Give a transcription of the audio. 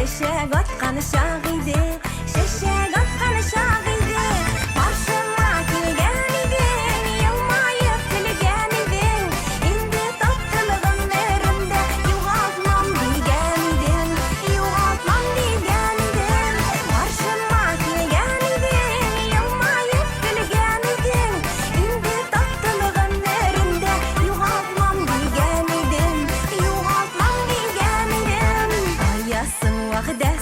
Чәчәк аткан чак иде, чәчәк аткан чак иде. Каршыма килгән идең, елмаеп көлгән идең. Инде таптым гомеремдә, югалтмам дигән идең, югалтмам дигән идең. Каршыма килгән идең, елмаеп көлгән идең. Инде таптым гомеремдә, югалтмам дигән идем, югалтмам дигән идем. Каясың вәгъдә.